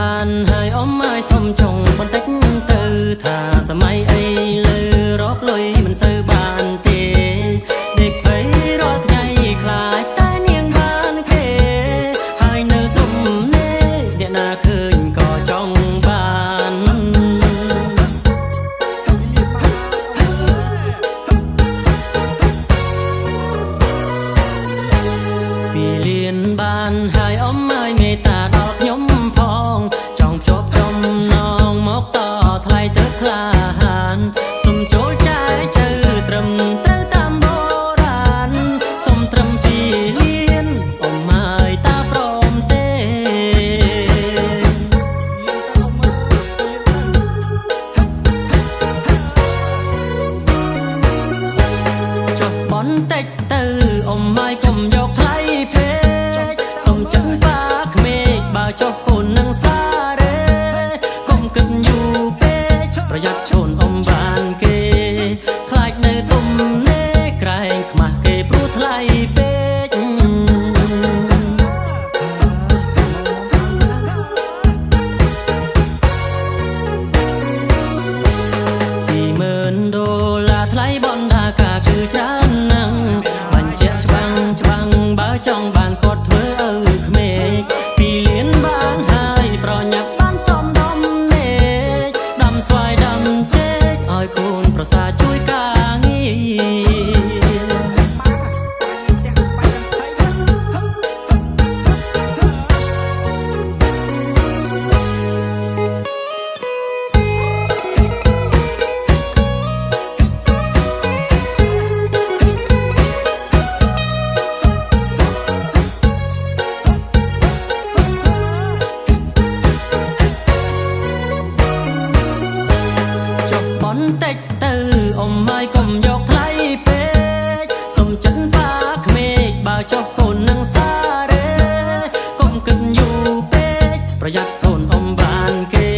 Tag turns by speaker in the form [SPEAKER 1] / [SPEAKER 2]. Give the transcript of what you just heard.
[SPEAKER 1] បានហើយអ៊ំឲ្យសុំចុងបន្តិចទៅថាសម័យអីលើរកលុយមិនសូវបានទេដេកភ័យរាល់ថ្ងៃខ្លាចតែនាងបានគេហើយនៅទុំនេះអ្នកណាឃើញក៏ចង់បាន ពីលៀនបានហើយអ៊ំឲ្យមេត្តាដល់ខ្ញុំផងចង់ភ្ជាប់ចំណងមកតថ្លៃទៅក្លាហានសុំចូលចែជើត្រឹមត្រូវតាមបុរាណសុំត្រឹមជាលៀនអ៊ំឲ្យតាព្រមទេ ចុះបន្តិចទៅអ៊ំម៉ាយកុំយកថ្លៃពេកសុំចិត្តបាក្មេកបើចុះកូននឹងសារ៉េកុំគិតយូរពេកប្រយ័ត្នឈូនអ៊ំបានគេខ្លាចនៅទុំនេះក្រែងខ្មាស់គេព្រោះថ្លៃពេក 20000ដុល្លារថ្លៃបណ្ដាការគឺច្រើនណាស់បញ្ជាក់ច្បាំងច្បាំងបើចង់បានគាត់ធ្វើឲ្យក្មេកពីលៀនបានហើយប្រញាប់បានសំដុំនេកដាំស្វាយដាំចេកឲ្យកូនប្រសាជួយការងារ ចុះបន្តិចទៅអ៊ំឲ្យកុំយកថ្លៃពេកសុំចិត្តបាក្មេកបើចុះកូននឹងសារ៉េកុំគិតយូរពេកប្រយ័ត្នកូនអ៊ំបានគេ